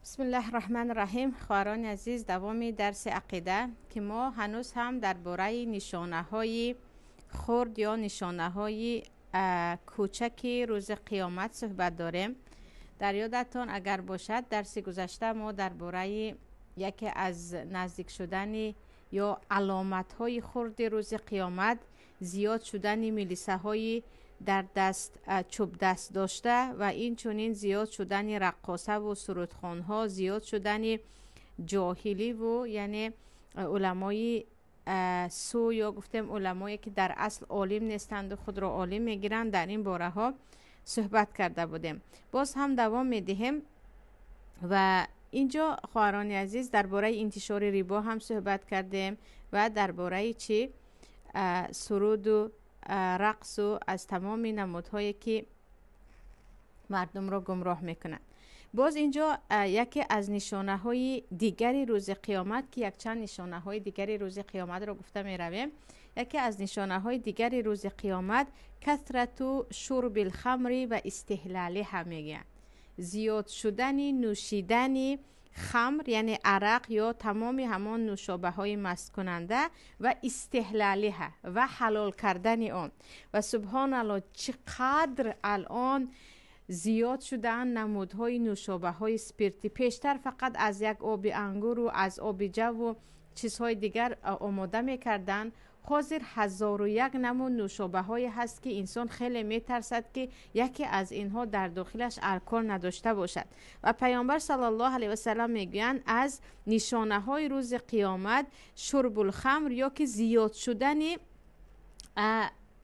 Бисмиллаҳи раҳмани раҳим. Хоҳарони азиз, давоми дарси ақида, ки мо ҳанӯз ҳам дар бораи нишонаҳои хурд ё нишонаҳои кӯчаки рӯзи қиёмат суҳбат дорем. Дар ёдатон агар бошад, дарси гузашта мо дар бораи яке аз наздик шудани ё аломатҳои хурди рӯзи қиёмат, зиёд шудани милисаҳои дар даст чӯбдаст дошта ва инчунин зиёд шудани раққосаву сурудхонҳо, зиёд шудани ҷоҳиливу яъне уламои су ё гуфтем уламое ки дар асл олим нестанду худро олим мегиранд, дар ин бораҳо суҳбат карда будем. Боз ҳам давом медиҳем ва инҷо, хоҳарони азиз, дар бораи интишори рибо ҳам суҳбат кардем ва дар бораи чӣ суруду рақсу аз тамоми намудҳое ки мардумро гумроҳ мекунанд. Боз инҷо яке аз нишонаҳои дигари рӯзи қиёмат, ки якчанд нишонаҳои дигари рӯзи қиёматро гуфта меравем, яке аз нишонаҳои дигари рӯзи қиёмат касрату шурбил хамри ва истиҳлолиҳа мегӯянд. Зиёд шудани нӯшидани хамр, яъне арақ ё тамоми ҳамон нӯшобаҳои масткунанда ва истиҳлолиҳа ва ҳалол кардани он. Ва субҳоналлоҳ, чӣ қадр алон зиёд шудаанд намудҳои нӯшобаҳои спиртӣ. Пештар фақат аз як оби ангуру аз оби ҷаву чизҳои дигар омода мекарданд. Ҳозир 1001 намуд нӯшобаҳое ҳаст, ки инсон хеле метарсад, ки яке аз инҳо дар дохилаш алкол надошта бошад. Ва Пайғамбар саллаллоҳу алайҳи васаллам мегӯянд, аз нишонаҳои рӯзи қиёмат шурбулхамр ё ки зиёд шудани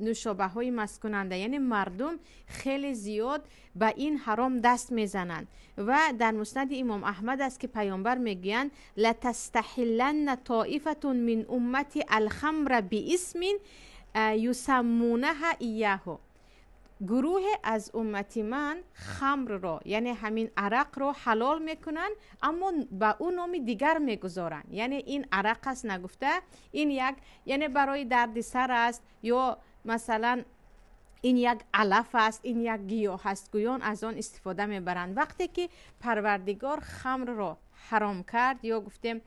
нӯшобаҳои масткунанда, яъне мардум хеле зиёд ба ин ҳаром даст мезананд. Ва дар муснади имом Аҳмад аст, ки Пайғамбар мегӯянд: латастаҳилланна тоифатун мин уммати алхамра биисмин юсаммунаҳа ияҳу. Гурӯҳе аз уммати ман хамрро, яъне ҳамин арақро ҳалол мекунанд, аммо ба ӯ номи дигар мегузоранд. Яъне ин арақ аст нагуфта, ин як, яъне барои дарди сар аст, ё масалан ин як алаф аст, ин як гиёҳ аст, гӯён аз он истифода мебаранд. Вақте ки Парвардигор хамрро ҳаром кард ё гуфтем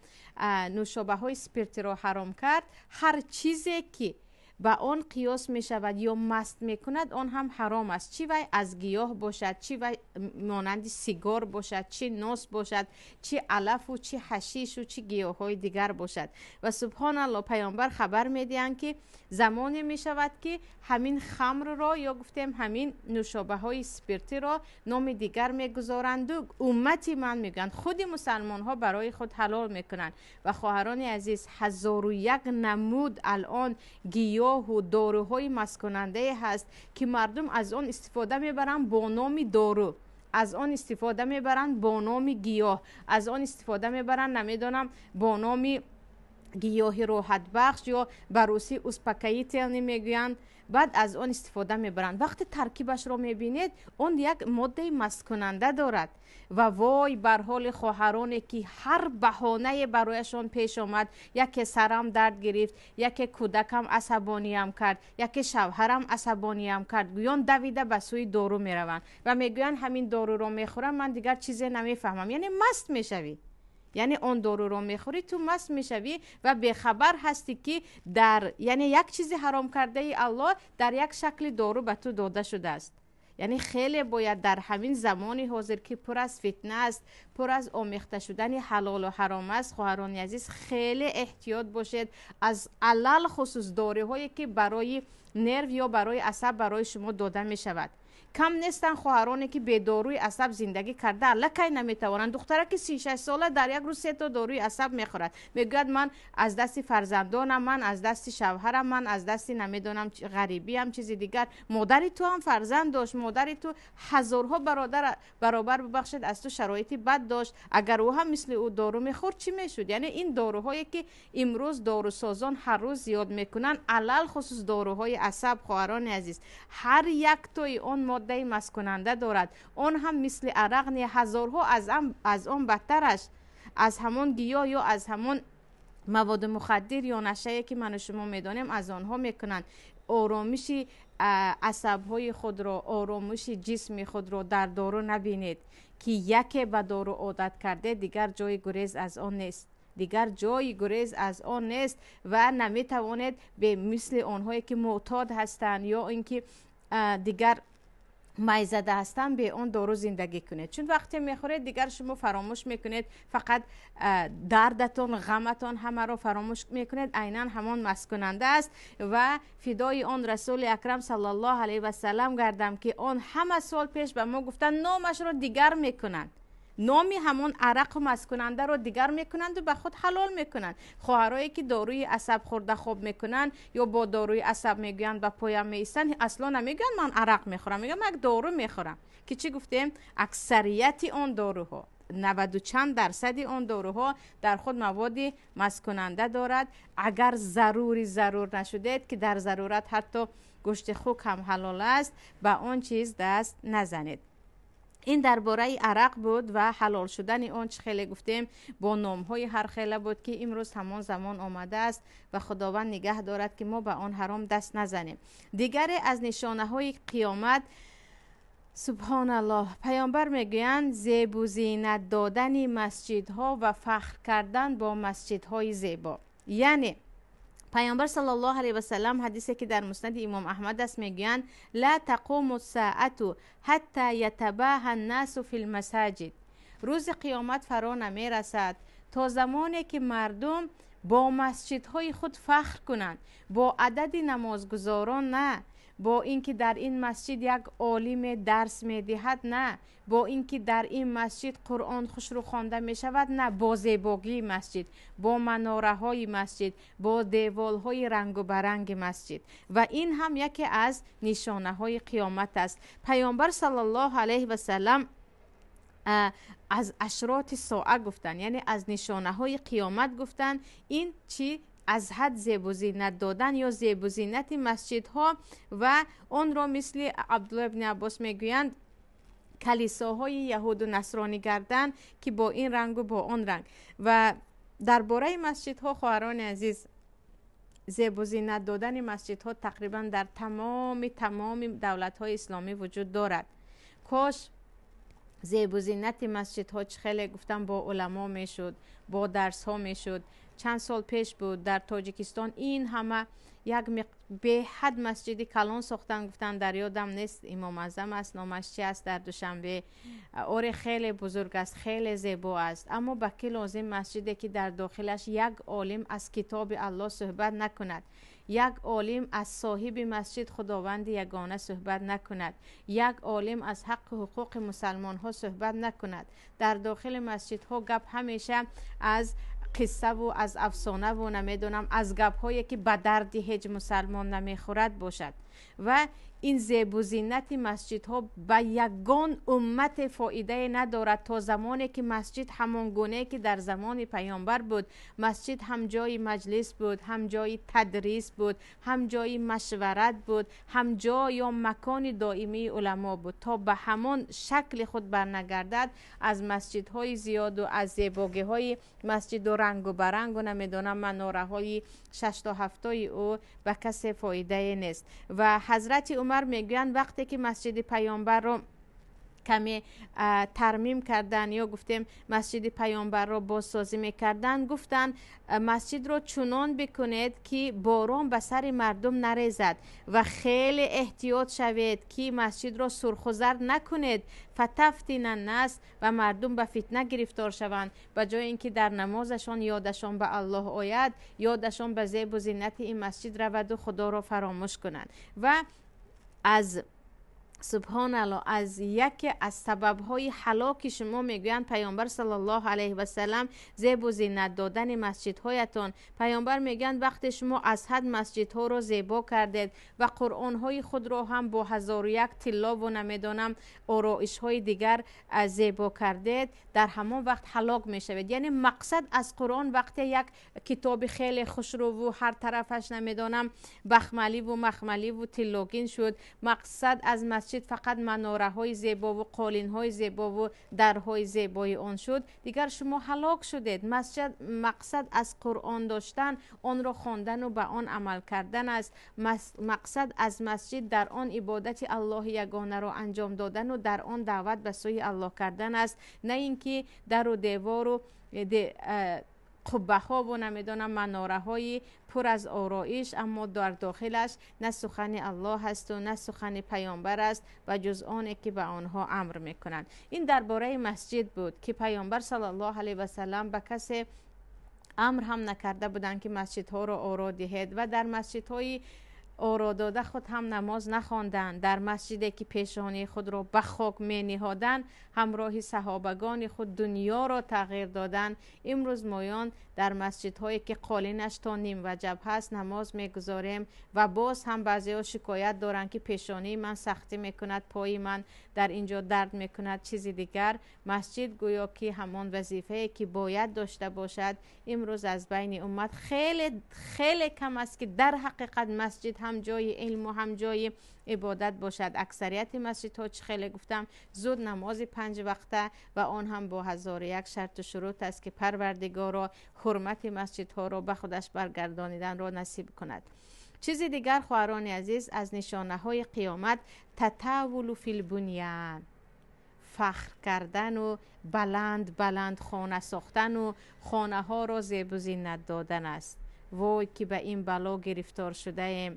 нӯшобаҳои спиртиро ҳаром кард, ҳар чизе ки ба он қиёс мешавад ё маст мекунад, он ҳам ҳаром аст. Чӣ вай аз гиёҳ бошад, чӣ вай монанди сигор бошад, чӣ нос бошад, чӣ алафу чӣ ҳашишу чӣ гиёҳҳои дигар бошад. Ва субҳоналлоҳ, Пайғамбар хабар медиҳанд, ки замоне мешавад, ки ҳамин хамрро ё гуфтем ҳамин нӯшобаҳои спиртиро номи дигар мегузоранду уммати ман мегӯянд, худи мусалмонҳо барои худ ҳалол мекунанд. Ва хоҳарони азиз, 1001 намуд алон гиёҳу доруҳои масткунандае ҳаст, ки мардум аз он истифода мебаранд бо номи дору, аз он истифода мебаранд бо номи гиёҳ, аз он истифода мебаранд, намедонам, бо номи гиёҳи роҳатбахш ё ба русӣ успокоительный мегӯянд, баъд аз он истифода мебаранд. Вақте таркибашро мебинед, он як моддаи масткунанда дорад. Ва вой бар ҳоли хоҳароне, ки ҳар баҳонае барояшон пеш омад: яке сарам дард гирифт, яке кӯдакам асабониям кард, яке шавҳарам асабониям кард, гӯён давида ба сӯи дору мераванд ва мегӯянд: ҳамин доруро мехӯрам, ман дигар чизе намефаҳмам. Яъне маст мешавӣ, яъне он доруро мехӯрӣ, ту маст мешавӣ ва бехабар ҳастӣ, ки дар яъне як чизи ҳаром кардаи Аллоҳ дар як шакли дору ба ту дода шудааст. Яъне хеле бояд дар ҳамин замони ҳозир, ки пур аз фитна аст, пур аз омехта шудани ҳалолу ҳаром аст, хоҳарони азиз, хеле эҳтиёт бошед аз алалхусус доруҳое, ки барои нерв ё барои асаб барои шумо дода мешавад. Кам нестанд хоҳароне, ки бе доруи асаб зиндагӣ карда аллакай наметавонанд. Духтараки 36 сола дар як рӯз сето доруи асаб мехӯрад. Мегӯяд: ман аз дасти фарзандонам, ман аз дасти шавҳарам, ман аз дасти намедонам ғарибиам, чизи дигар. Модари ту ҳам фарзанд дошт, модари ту ҳазорҳо бародар баробар, бубахшед, аз ту шароити бад дошт. Агар ӯ ҳам мисли ӯ дору мехӯрд, чӣ мешуд? Яъне ин доруҳое, ки имрӯз дорусозон ҳар рӯз зиёд мекунанд, алалхусус доруҳои асаб, хоҳарони азиз, ҳар яктои он моддаи масткунанда дорад. Он ҳам мисли арақ не, ҳазорҳо аз он бадтараш, аз ҳамон гиёҳ ё аз ҳамон маводи мухаддир ё нашае, ки ману шумо медонем, аз онҳо мекунанд. Оромиши асабҳои худро, оромиши ҷисми худро дар дору набинед. Ки яке ба дору одат карде, дигар ҷои гурез аз он нест, дигар ҷои гурез аз он нест ва наметавонед бе мисли онҳое ки муътод ҳастанд ё ин ки дигар майзада ҳастанд, бе он дору зиндагӣ кунед. Чун вақте мехӯред, дигар шумо фаромӯш мекунед, фақат дардатон, ғаматон, ҳамаро фаромӯш мекунед. Айнан ҳамон масткунанда аст. Ва фидои он Расули Акрам саллаллоҳу алайҳи васаллам гардам, ки он ҳама сол пеш ба мо гуфтанд, номашро дигар мекунанд, номи ҳамон арақу масткунандаро дигар мекунанду ба худ ҳалол мекунанд. Хоҳарое ки доруи асаб хӯрда хоб мекунанд ё бо доруи асаб мегӯянд ба поям меистанд, асло намегӯянд ман арақ мехӯрам, мегӯянд ман як дору мехӯрам. Ки чӣ гуфтем, аксарияти он доруҳо, наваду чанд дарсади он доруҳо дар худ маводи масткунанда дорад. Агар зарури зарур нашудед, ки дар зарурат ҳатто гӯшти хук ҳам ҳалол аст, ба он чиз даст назанед. Ин дар бораи арақ буд ва ҳалол шудани он, чӣ хеле гуфтем, бо номҳои ҳархела буд, ки имрӯз ҳамон замон омадааст ва Худованд нигаҳ дорад, ки мо ба он ҳаром даст назанем. Дигаре аз нишонаҳои қиёмат, субҳоналлоҳ, паёмбар мегӯянд, зебу зинат додани масҷидҳо ва фахр кардан бо масҷидҳои зебо. Яъне паёмбар саллаллоҳу алайҳи васаллам, ҳадисе ки дар Муснади Имом Аҳмад аст, мегӯянд: ла тақуму саату ҳатта ятабаҳа ннасу фи лмасаҷид. Рӯзи қиёмат фаро намерасад то замоне ки мардум бо масҷидҳои худ фахр кунанд, бо адади намозгузорон на, бо ин ки дар ин масҷид як олиме дарс медиҳад на, бо ин ки дар ин масҷид Қуръон хушрӯ хонда мешавад на, бо зебогии масҷид, бо манораҳои масҷид, бо деволҳои рангу баранги масҷид. Ва ин ҳам яке аз нишонаҳои қиёмат аст. Паёмбар саллаллоҳу алайҳи васаллам аз ашроти соа гуфтанд, яъне аз нишонаҳои қиёмат гуфтанд. Ин чӣ? Аз ҳад зебузинат додан ё зебузинати масҷидҳо ва онро мисли Абдулло ибни Аббос мегӯянд, калисоҳои яҳуду насронӣ гардан, ки бо ин рангу бо он ранг. Ва дар бораи масҷидҳо, хоҳарони азиз, зебузинат додани масҷидҳо тақрибан дар тамоми давлатҳои исломӣ вуҷуд дорад. Кош зебузинати масҷидҳо, чӣ хеле гуфтам, бо уламо мешуд, бо дарсҳо мешуд. Чанд сол пеш буд, дар Тоҷикистон ин ҳама як беҳад масҷиди калон сохтан, гуфтан, дар ёдам нест, Имом Аъзам аст номаш, чи аст, дар Душанбе. Оре, хеле бузург аст, хеле зебо аст, аммо ба кӣ лозим масҷиде, ки дар дохилаш як олим аз китоби Аллоҳ суҳбат накунад, як олим аз соҳиби масҷид, Худованди ягона, суҳбат накунад, як олим аз ҳаққу ҳуқуқи мусалмонҳо суҳбат накунад? Дар дохили масҷидҳо гап ҳамеша аз қиссаву аз афсонаву намедонам, аз гапҳое ки ба дарди ҳеҷ мусалмон намехӯрад бошад. Ва ин зебузинати масҷидҳо ба ягон уммате фоидае надорад то замоне ки масҷид ҳамон гунае ки дар замони паёмбар буд. Масҷид ҳам ҷои маҷлис буд, ҳам ҷои тадрис буд, ҳам ҷои машварат буд, ҳам ҷо ё макони доимии уламо буд. То ба ҳамон шакли худ барнагардад, аз масҷидҳои зиёду аз зебогиҳои масҷиду рангу барангу намедонам, манораҳои шашто ҳафтои ӯ ба касе фоидае нест. Ва ҳазрати Умар мегӯянд, вақте ки масҷиди паёмбарро каме тармим кардан ё гуфтем, масҷиди паёмбарро бозсозӣ мекарданд, гуфтанд: масҷидро чунон бикунед, ки борон ба сари мардум нарезад ва хеле эҳтиёт шавед, ки масҷидро сурху зард накунед, фатафтина нас, ва мардум ба фитна гирифтор шаванд. Ба ҷои ин ки дар намозашон ёдашон ба Аллоҳ ояд, ёдашон ба зебу зинати ин масҷид раваду Худоро фаромӯш кунанд. Ва аз субҳоналлоҳ, аз яке аз сабабҳои ҳалоки шумо, мегӯянд паёмбар саллаллоҳу алайҳи васаллам, зебу зинат додани масҷидҳоятон. Паёмбар мегӯянд, вақте шумо аз ҳад масҷидҳоро зебо кардед ва қуръонҳои худро ҳам бо ҳазору як тиллову намедонам, ороишҳои дигар зебо кардед, дар ҳамон вақт ҳалок мешавед. Яъне мақсад аз Қуръон, вақте як китоби хеле хушрӯву ҳар тарафаш намедонам, бахмаливу махмаливу тиллогин шуд, мақсад аз масҷид фақат манораҳои зебову қолинҳои зебову дарҳои зебои он шуд, дигар шумо ҳалок шудед. Масҷид мақсад аз Қуръон доштан, онро хондану ба он амал кардан аст. Мақсад аз масҷид дар он ибодати Аллоҳи ягонаро анҷом додану дар он даъват ба сӯи Аллоҳ кардан аст, на ин ки дару девору қуббаҳову намедонам манораҳои пур аз ороиш, аммо дар дохилаш на сухани Аллоҳ ҳасту на сухани паёмбар аст ва ҷуз оне ки ба онҳо амр мекунанд. Ин дар бораи масҷид буд, ки паёмбар саллаллоҳу алайҳи васаллам ба касе амр ҳам накарда буданд, ки масҷидҳоро оро диҳед ва дар масҷидҳои оро дода худ ҳам намоз нахонданд. Дар масҷиде ки пешонии худро ба хок мениҳоданд, ҳамроҳи саҳобагони худ дунёро тағйир доданд. Имрӯз моён дар масҷидҳое ки қолинаш то ним ваҷаб ҳаст намоз мегузорем ва боз ҳам баъзеҳо шикоят доранд, ки пешонии ман сахтӣ мекунад, пои ман дар ин ҷо дард мекунад, чизи дигар. Масҷид гӯё ки ҳамон вазифае ки бояд дошта бошад, имрӯз аз байни уммат хеле хеле кам аст, ки дар ҳақиқат масҷид ҳам ҷои илму ҳам ҷои ибодат бошад. Аксарияти масҷидҳо, чӣ хеле гуфтам, зуд намози панҷ вақта ва он ҳам бо 1001 шарту шурут аст, ки Парвардигоро ҳурмати масҷидҳоро ба худаш баргардониданро насиб кунад. Чизи дигар, хоҳарони азиз, аз нишонаҳои қиёмат татаввулу филбуньян, фахр кардану баланд баланд хона сохтану хонаҳоро зебу зинат додан аст. Вой ки ба ин бало гирифтор шудаем,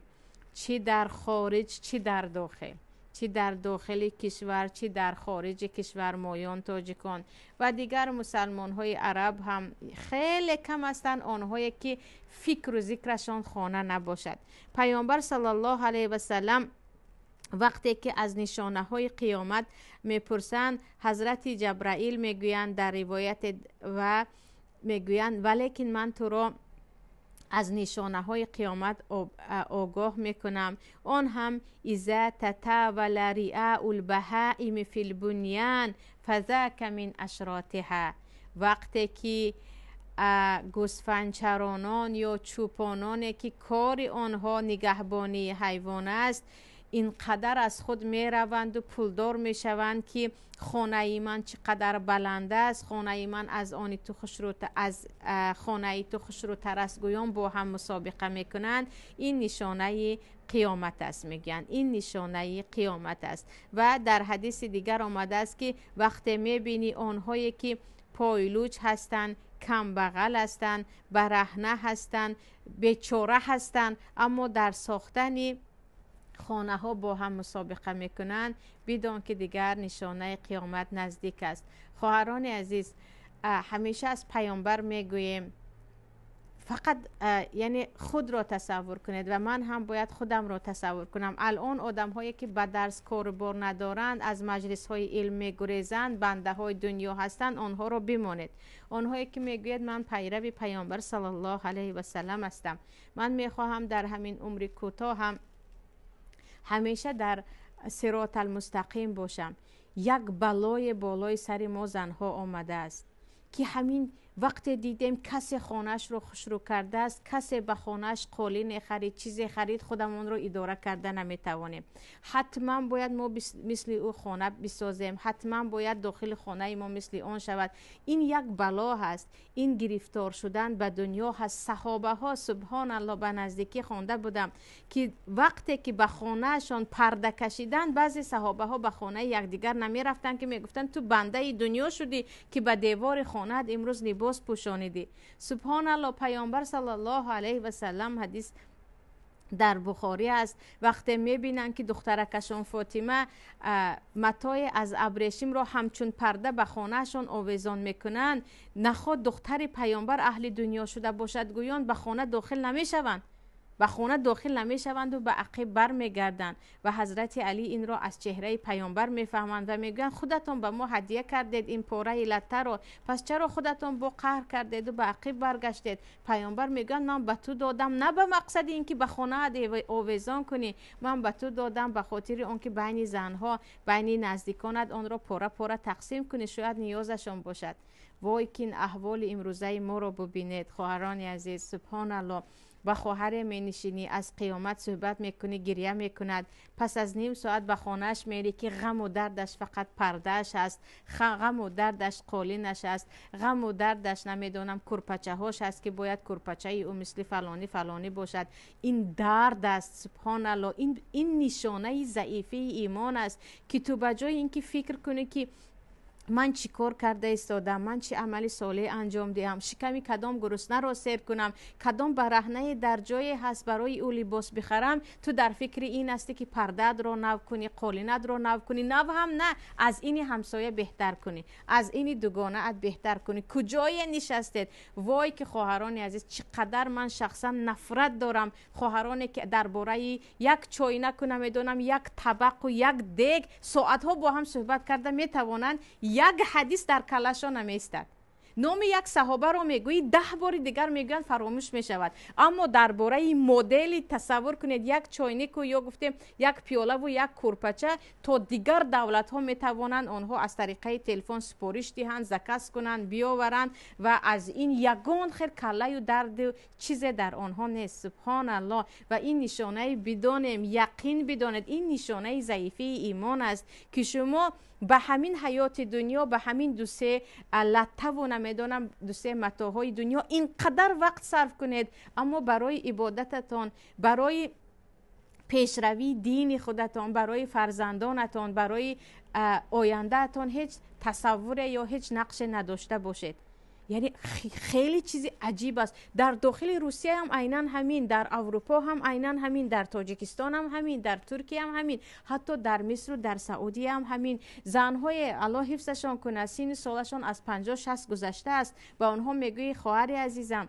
чӣ дар хориҷ, чӣ дар дохил, чӣ дар дохили кишвар, чӣ дар хориҷи кишвар. Моён тоҷикон ва дигар мусалмонҳои араб ҳам хеле кам ҳастанд онҳое ки фикру зикрашон хона набошад. Паёмбар саллаллоҳу алайҳи васаллам вақте ки аз нишонаҳои қиёмат мепурсанд, ҳазрати Ҷабраил мегӯянд дар ривояте ва мегӯянд: валекин ман туро аз нишонаҳои қиёмат огоҳ мекунам, он ҳам иза татавала риау лбаҳаими фи лбуньян фазака мин ашротиҳа, вақте ки гӯсфандчаронон ё чӯпононе ки кори онҳо нигаҳбонии ҳайвон аст, ин қадар аз худ мераванду пулдор мешаванд, ки хонаи ман чӣ қадар баланд аст, хонаи ман аз они ту хушрӯ, аз хонаи ту хушрӯтар аст, гӯён бо ҳам мусобиқа мекунанд. Ин нишонаи қиёмат аст, мегӯянд, ин нишонаи қиёмат аст. Ва дар ҳадиси дигар омадааст, ки вақте мебинӣ онҳое ки пойлуҷ ҳастанд, камбағал ҳастанд, бараҳна ҳастанд, бечора ҳастанд, аммо дар сохтани хонаҳо бо ҳам мусобиқа мекунанд, бидон ки дигар нишонаи қиёмат наздик аст. Хоҳарони азиз, ҳамеша аз паёмбар мегӯем, фақат яъне худро тасаввур кунед ва ман ҳам бояд худамро тасаввур кунам. Алон одамҳое ки ба дарс кору бор надоранд, аз маҷлисҳои илм мегурезанд, бандаҳои дунё ҳастанд, онҳоро бимонед. Онҳое ки мегӯяд ман пайрави паёмбар саллаллоҳу алайҳи васаллам ҳастам, ман мехоҳам дар ҳамин умри кӯтоҳам ҳамеша дар сирот алмустақим бошам. Як балое болои сари мо занҳо омадааст, ки ҳамин вақте дидем касе хонаашро хушрӯ кардааст, касе ба хонааш қолине харид, чизе харид, худамонро идора карда наметавонем. Ҳатман бояд мо мисли ӯ хона бисозем, ҳатман бояд дохили хонаи мо мисли он шавад. Ин як бало ҳаст, ин гирифтор шудан ба дунё ҳаст. Саҳобаҳо, субҳоналлоҳ, ба наздикӣ хонда будам, ки вақте ки ба хонаашон парда кашиданд, баъзе саҳобаҳо ба хонаи якдигар намерафтанд, ки мегуфтанд ту бандаи дунё шудӣ, ки ба девори хонаат имрӯз либос пӯшонидӣ. Субҳоналлоҳ, паёмбар саллаллоҳу алайҳи васаллам, ҳадис дар Бухорӣ аст, вақте мебинанд ки духтаракашон Фотима матое аз абрешимро ҳамчун парда ба хонаашон овезон мекунанд, наход духтари паёмбар аҳли дунё шуда бошад, гӯён ба хона дохил намешаванд, ба хона дохил намешаванду ба ақиб бармегарданд. Ва ҳазрати Алӣ инро аз чеҳраи паёмбар мефаҳманд ва мегӯянд: худатон ба мо ҳадия кардед ин пораи латтаро, пас чаро худатон бо қаҳр кардеду ба ақиб баргаштед? Паёмбар мегӯянд: ман ба ту додам на ба мақсади ин ки ба хонаат овезон кунӣ, ман ба ту додам ба хотири он ки байни занҳо, байни наздиконат онро пора пора тақсим кунӣ, шояд ниёзашон бошад. Вой ки ин аҳволи имрӯзаи моро бубинед, хоҳарони азиз, субҳоналлоҳ. Ба хоҳаре менишинӣ, аз қиёмат суҳбат мекунӣ, гиря мекунад. Пас аз ним соат ба хонааш мерӣ, ки ғаму дардаш фақат пардааш аст, ғаму дардаш қолинаш аст, ғаму дардаш намедонам курпачаҳош аст, ки бояд курпачаи ӯ мисли фалонӣ фалонӣ бошад. Ин дард аст, субҳоналлоҳ. Ин нишонаи заифии имон аст, ки ту ба ҷои ин ки фикр кунӣ, ки ман чӣ кор карда истодам, ман чӣ амали солеҳ анҷом диҳам, шиками кадом гуруснаро сер кунам, кадом бараҳнае дар ҷое ҳаст барои ӯ либос бихарам, ту дар фикри ин ҳастӣ, ки пардаатро нав кунӣ, қолинатро нав кунӣ, нав ҳам на, аз ини ҳамсоя беҳтар кунӣ, аз ини дугонаат беҳтар кунӣ. Куҷое нишастед? Вой, ки хоҳарони азиз, чӣ қадар ман шахсан нафрат дорам хоҳароне, ки дар бораи як чойнаку, намедонам, як табақу як дег соатҳо бо ҳам суҳбат карда метавонанд, як ҳадис дар каллашон намеистад. Номи як саҳобаро мегӯӣ, 10 бори дигар мегӯянд, фаромӯш мешавад. Аммо дар бораи модели, тасаввур кунед, як чойнику ё гуфтем як пиёлаву як курпача то дигар давлатҳо метавонанд онҳо аз тариқаи телефон супориш диҳанд, заказ кунанд, биёваранд ва аз ин ягон хел каллаю дарду чизе дар онҳо нест. Субҳоналлоҳ. Ва ин нишонаи, бидонем, яқин бидонед, ин нишонаи заифии имон аст, ки шумо ба ҳамин ҳаёти дунё, ба ҳамин дусе латтаву, намедонам, дусе матоъҳои дунё ин қадар вақт сарф кунед, аммо барои ибодататон, барои пешравии дини худатон, барои фарзандонатон, барои ояндаатон ҳеҷ тасаввуре ё ҳеҷ нақше надошта бошед. Яъне хеле чизи аҷиб аст. Дар дохили Русия ҳам айнан ҳамин, дар Аврупо ҳам айнан ҳамин, дар Тоҷикистон ҳам ҳамин, дар Туркия ҳам ҳамин, ҳатто дар Мисру дар Саудия ҳам ҳамин. Занҳое, Аллоҳ ҳифзашон кунад, синни солашон аз 50-60 гузаштааст, ба онҳо мегӯӣ: «Хоҳари азизам,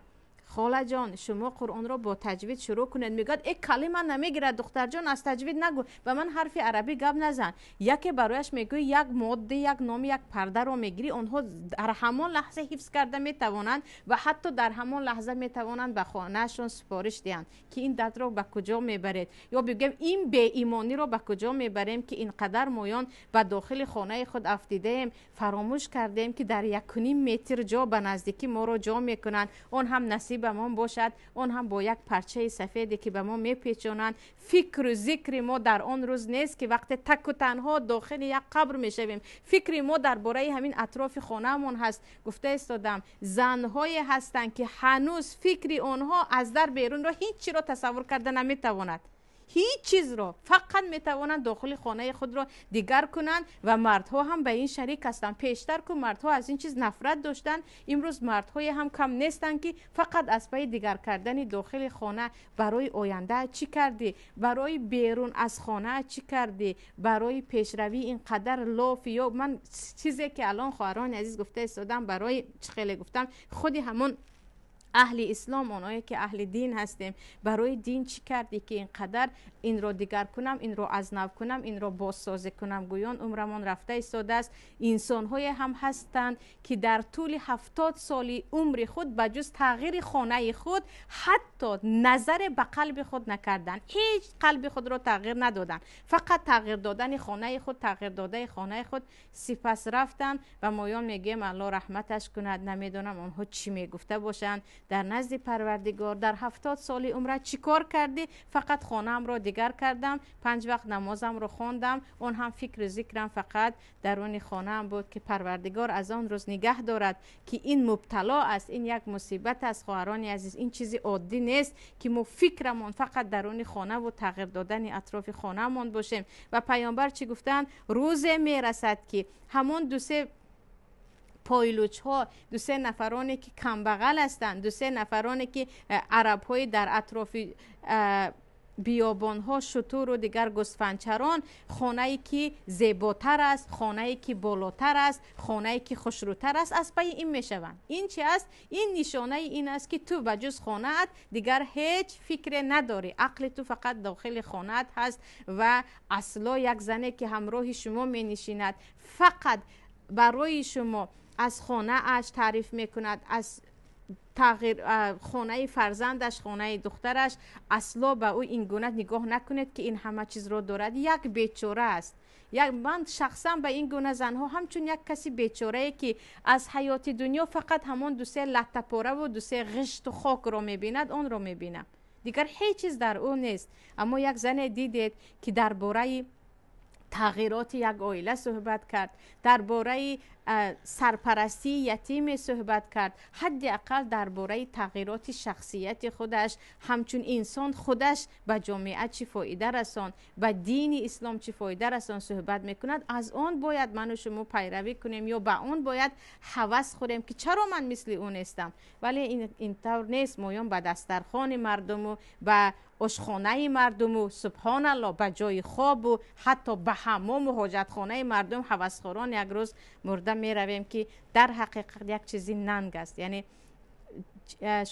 холаҷон, шумо Қуръонро бо таҷвид шурӯъ кунед». Мегӯяд: «Э, калима намегирад, духтарҷон, аз таҷвид нагӯ, ба ман ҳарфи арабӣ гап назан». Яке барояш мегӯӣ як модда, як номи як пардаро мегирӣ, онҳо дар ҳамон лаҳза ҳифз карда метавонанд ва ҳатто дар ҳамон лаҳза метавонанд ба хонаашон супориш диҳанд. Ки ин дардро ба куҷо мебаред? Ё бигӯем, ин беимониро ба куҷо мебарем, ки ин қадар моён ба дохили хонаи худ афтидаем, фаромӯш кардем, ки дар 1,5 метр ҷо ба наздикӣ моро ҷо мекунанд, он ҳам насибамон бошад, он ҳам бо як парчаи сафеде, ки ба мо мепечонанд. Фикру зикри мо дар он рӯз нест, ки вақте таку танҳо дохили як қабр мешавем, фикри мо дар бораи ҳамин атрофи хонаамон ҳаст. Гуфта истодам, занҳое ҳастанд, ки ҳанӯз фикри онҳо аз дар берунро ҳеҷ чиро тасаввур карда наметавонад, ҳеҷ чизро, фақат метавонанд дохили хонаи худро дигар кунанд. Ва мардҳо ҳам ба ин шарик ҳастанд. Пештар ку мардҳо аз ин чиз нафрат доштанд, имрӯз мардҳое ҳам кам нестанд, ки фақат аз пайи дигар кардани дохили хона. Барои оянда чӣ кардӣ? Барои берун аз хона чӣ кардӣ? Барои пешравӣ ин қадар лоф ё ман чизе, ки алон, хоҳарони азиз, гуфта истодам, барои чӣ хеле гуфтам, худи ҳамон аҳли ислом, оное ки аҳли дин ҳастем, барои дин чӣ кардӣ, ки ин қадар инро дигар кунам, инро аз нав кунам, инро бозсозӣ кунам, гӯён умрамон рафта истодааст. Инсонҳое ҳам ҳастанд, ки дар тӯли 70 соли умри худ ба ҷуз тағйири хонаи худ ҳатто назаре ба қалби худ накарданд, ҳеҷ қалби худро тағйир надоданд, фақат тағйир додани хонаи худ, тағйир додаи хонаи худ, сипас рафтанд. Ва моён мегӯем: Аллоҳ раҳматаш кунад. Намедонам, онҳо чӣ мегуфта бошанд дар назди Парвардигор. Дар 70 соли умрат чӣ кор кардӣ? Фақат хонаамро дигар кардам, панҷ вақт намозамро хондам, он ҳам фикру зикрам фақат даруни хонаам буд, ки Парвардигор аз он рӯз нигаҳ дорад, ки ин мубтало аст, ин як мусибат аст. Хоҳарони азиз, ин чизи оддӣ нест, ки мо фикрамон фақат даруни хонаву тағйир додани атрофи хонаамон бошем. Ва паёмбар чӣ гуфтанд? Рӯзе мерасад, ки ҳамон дусе пойлучҳо, дусе нафароне, ки камбағал ҳастанд, дусе нафароне, ки арабҳои дар атрофи биёбонҳо шутуру дигар гӯсфандчарон, хонае ки зеботар аст, хонае ки болотар аст, хонае ки хушрӯтар аст, аз пайи ин мешаванд. Ин чи аст? Ин нишонаи ин аст, ки ту ба ҷуз хонаат дигар ҳеҷ фикре надорӣ, ақли ту фақат дохили хонаат ҳаст. Ва асло як зане, ки ҳамроҳи шумо менишинад, фақат барои шумо аз хонааш таъриф мекунад, аз тағйир хонаи фарзандаш, хонаи духтараш, асло ба ӯ ин гуна нигоҳ накунед, ки ин ҳама чизро дорад, як бечора аст. Ман шахсан ба ин гуна занҳо ҳамчун як каси бечорае, ки аз ҳаёти дунё фақат ҳамон дусе латтапораву дусе ғишту хокро мебинад, онро мебинам. Дигар ҳеҷ чиз дар ӯ нест. Аммо як зане дидед, ки дар бораи тағйироти як оила суҳбат кард, дар бораи сарпарастии ятиме суҳбат кард, ҳадди ақал дар бораи тағйироти шахсияти худаш, ҳамчун инсон худаш ба ҷомеа чӣ фоида расон, ба дини ислом чӣ фоида расон суҳбат мекунад. Аз он бояд ману шумо пайравӣ кунем ё ба он бояд ҳавас хӯрем, ки чаро ман мисли ӯ нестам. Вале ин тавр нест. Моён ба дастархони мардуму ба ошхонаи мардуму, субҳоналло, ба ҷои хобу ҳатто ба ҳаммому ҳоҷатхонаи мардум ҳавасхӯрон як рӯз мурда меравем, ки дар ҳақиқат як чизи нанг аст. Яъне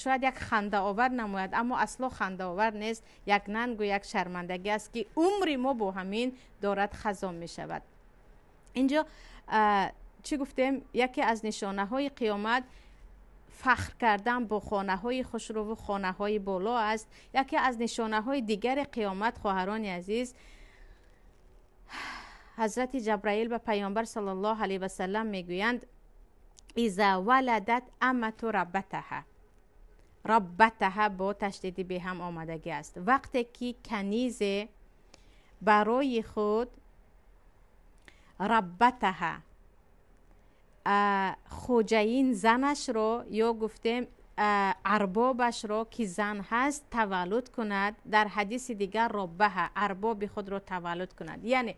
шояд як хандаовар намояд, аммо асло хандаовар нест. Як нангу як шармандагӣ аст, ки умри мо бо ҳамин дорад хазон мешавад. Инҷо чӣ гуфтем? Яке аз нишонаҳои қиёмат фахр кардан бо хонаҳои хушрӯву хонаҳои боло аст. Яке аз нишонаҳои дигари қиёмат, хоҳарони азиз, ҳазрати Ҷабраил ба Паёмбар саллаллоҳу алайҳи васаллам мегӯянд: иза валадат амату раббатаҳа. Раббатаҳа бо ташдиди беҳам омадагӣ аст. Вақте ки канизе барои худ раббатаҳа, хоҷаин занашро ё гуфтем арбобашро, ки зан ҳаст, таваллуд кунад. Дар ҳадиси дигар роббаҳа, арбоби худро таваллуд кунад. Яъне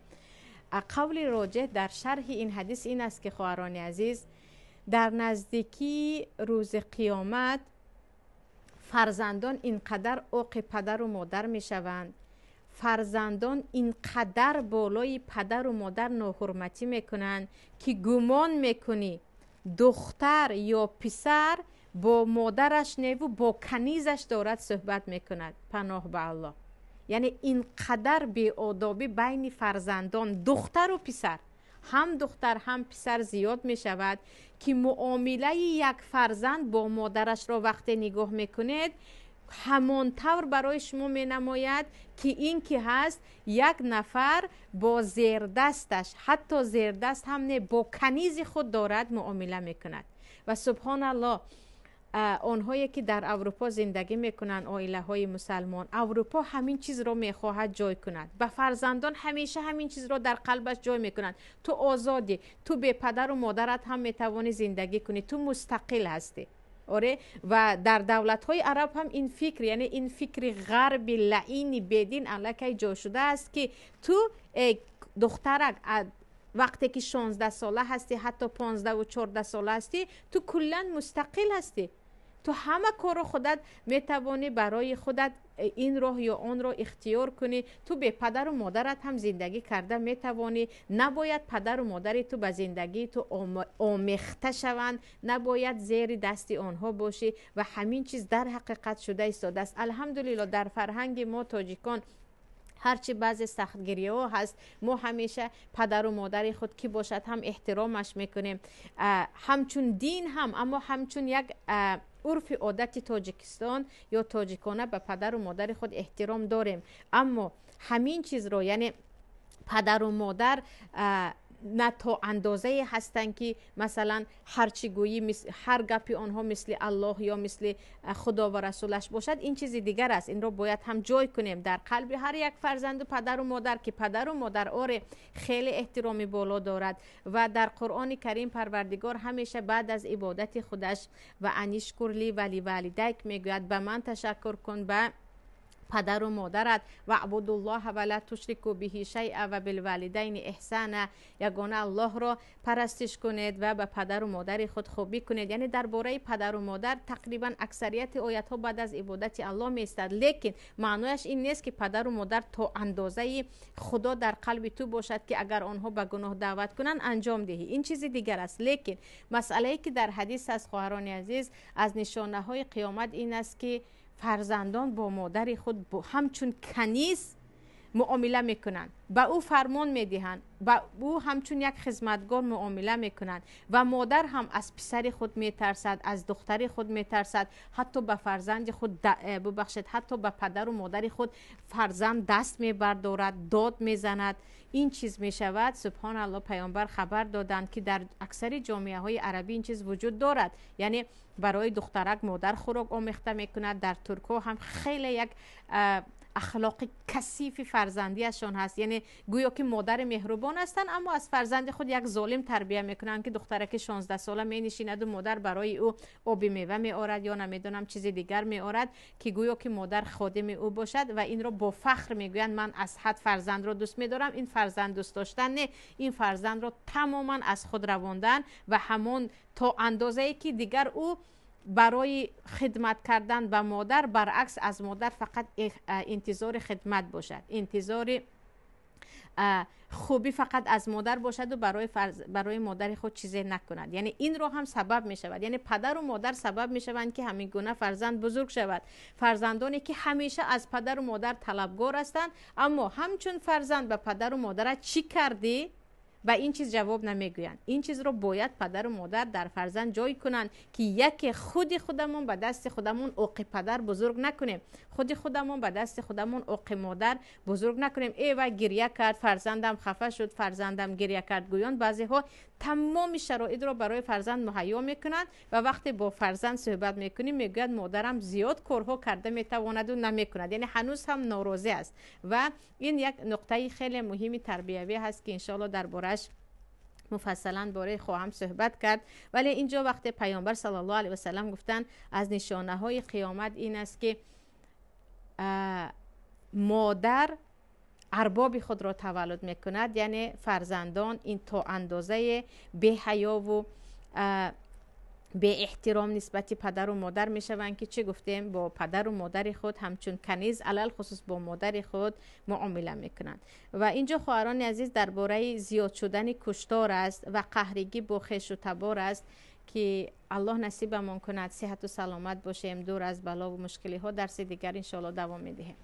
қавли роҷеҳ дар шарҳи ин ҳадис ин аст, ки, хоҳарони азиз, дар наздикии рӯзи қиёмат фарзандон ин қадар оқи падару модар мешаванд, фарзандон ин қадар болои падару модар ноҳурматӣ мекунанд, ки гумон мекунӣ духтар ё писар бо модараш неву бо канизаш дорад суҳбат мекунад. Паноҳ ба Аллоҳ. Яъне ин қадар беодобӣ байни фарзандон, духтару писар, ҳам духтар, ҳам писар, зиёд мешавад, ки муомилаи як фарзанд бо модарашро вақте нигоҳ мекунед, ҳамон тавр барои шумо менамояд, ки ин ки ҳаст як нафар бо зердасташ, ҳатто зердаст ҳам не, бо канизи худ дорад муомила мекунад. Ва субҳоналлоҳ, онҳое ки дар Аврупо зиндагӣ мекунанд, оилаҳои мусалмон, Аврупо ҳамин чизро мехоҳад ҷой кунад ба фарзандон, ҳамеша ҳамин чизро дар қалбаш ҷой мекунанд: ту озодӣ, ту бепадару модарат ҳам метавонӣ зиндагӣ кунӣ, ту мустақил ҳастӣ. Оре, ва дар давлатҳои араб ҳам ин фикр, яъне ин фикри ғарби лаини бедин аллакай ҷой шудааст, ки ту, духтарак, вақте ки 16 сола ҳастӣ, ҳатто 15-у 14 сола ҳастӣ, ту куллан мустақил ҳастӣ, ту ҳама корро худат метавонӣ барои худат ин роҳ ё онро ихтиёр кунӣ, ту бепадару модарат ҳам зиндагӣ карда метавонӣ, набояд падару модари ту ба зиндагии ту омехта шаванд, набояд зери дасти онҳо бошӣ. Ва ҳамин чиз дар ҳақиқат шуда истодааст. Алҳамдулилло, дар фарҳанги мо тоҷикон ҳарчи баъзе сахтгириҳо ҳаст, мо ҳамеша падару модари худ ки бошад ҳам эҳтиромаш мекунем, ҳамчун дин ҳам, аммо ҳамчун як урфи одати Тоҷикистон ё тоҷикона ба падару модари худ эҳтиром дорем. Аммо ҳамин чизро, яъне падару модар на то андозае ҳастанд, ки масалан ҳарчи гӯӣ, ҳар гапи онҳо мисли Аллоҳ ё мисли Худо ва расулаш бошад, ин чизи дигар аст. Инро бояд ҳам ҷой кунем дар қалби ҳар як фарзанду падару модар, ки падару модар, оре, хеле эҳтироми боло дорад. Ва дар Қуръони Карим Парвардигор ҳамеша баъд аз ибодати худаш ва анишкур ли ва ливалидайк мегӯяд, ба ман ташаккур кун, ба падару модарат, ваъбудуллоҳа ва ла тушрику биҳи шайъа ва билвалидайни эҳсана, ягона Аллоҳро парастиш кунед ва ба падару модари худ хубӣ кунед. Яъне дар бораи падару модар тақрибан аксарияти оятҳо баъд аз ибодати Аллоҳ меистад. Лекин маънояш ин нест, ки падару модар то андозаи Худо дар қалби ту бошад, ки агар онҳо ба гуноҳ даъват кунанд, анҷом диҳӣ. Ин чизи дигар аст. Лекин масъалае, ки дар ҳадис аст, хоҳарони азиз, аз нишонаҳои қиёмат ин аст, ки фарзандон бо модари худ ҳамчун каниз муомила мекунанд, ба ӯ фармон медиҳанд, ба ӯ ҳамчун як хизматгор муомила мекунанд. Ва модар ҳам аз писари худ метарсад, аз духтари худ метарсад, ҳатто ба фарзанди худ, бубахшед, ҳатто ба падару модари худ фарзанд даст мебардорад, дод мезанад. Ин чиз мешавад. Субҳоналлоҳ, паёмбар хабар доданд, ки дар аксари ҷомеаҳои арабӣ ин чиз вуҷуд дорад. Яъне барои духтарак модар хӯрок омехта мекунад. Дар туркҳо ҳам хеле як ахлоқи касифи фарзандиашон ҳаст. Яъне гӯё ки модари меҳрубон ҳастанд, аммо аз фарзанди худ як золим тарбия мекунанд, ки духтараки 16 сола менишинаду модар барои ӯ оби мева меорад ё намедонам чизи дигар меорад, ки гӯё ки модар ходими ӯ бошад. Ва инро бо фахр мегӯянд: ман аз ҳад фарзандро дӯст медорам. Ин фарзанд дӯст доштан не, ин фарзандро тамоман аз худ равондан ва ҳамон то андозае ки дигар ӯ барои хидмат кардан ба модар, баръакс, аз модар фақат интизори хидмат бошад, интизори хубӣ фақат аз модар бошаду барои модари худ чизе накунад. Яъне инро ҳам сабаб мешавад, яъне падару модар сабаб мешаванд, ки ҳамин гуна фарзанд бузург шавад. Фарзандоне ки ҳамеша аз падару модар талабгор ҳастанд, аммо ҳамчун фарзанд ба падару модарат чӣ кардӣ, ба ин чиз ҷавоб намегӯянд. Ин чизро бояд падару модар дар фарзанд ҷой кунанд, ки яке худи худамон ба дасти худамон оқи падар бузург накунем, худи худамон ба дасти худамон оқи модар бузург накунем. Э, вай гиря кард, фарзандам хафа шуд, фарзандам гиря кард гӯён баъзеҳо тамоми шароитро барои фарзанд муҳайё мекунанд ва вақте бо фарзанд суҳбат мекунем, мегӯяд: модарам зиёд корҳо карда метавонаду намекунад. Яъне ҳанӯз ҳам норозӣ аст. Ва ин як нуқтаи хеле муҳими тарбиявӣ ҳаст, ки иншоалло дар борааш муфассалан боре хоҳам суҳбат кард. Вале инҷо вақте паёмбар саллаллоҳу алайҳи васалам гуфтанд, аз нишонаҳои қиёмат ин аст, ки модар арбоби худро таваллуд мекунад. Яъне фарзандон ин то андозае беҳаёву беэҳтиром нисбати падару модар мешаванд, ки чӣ гуфтем, бо падару модари худ ҳамчун каниз, алалхусус бо модари худ муомила мекунанд. Ва инҷо, хоҳарони азиз, дар бораи зиёд шудани куштор аст ва қаҳригӣ бо хешу табор аст, ки Аллоҳ насибамон кунад, сиҳату саломат бошем, дур аз балову мушкилиҳо. Дарси дигар иншоалло давом медиҳем.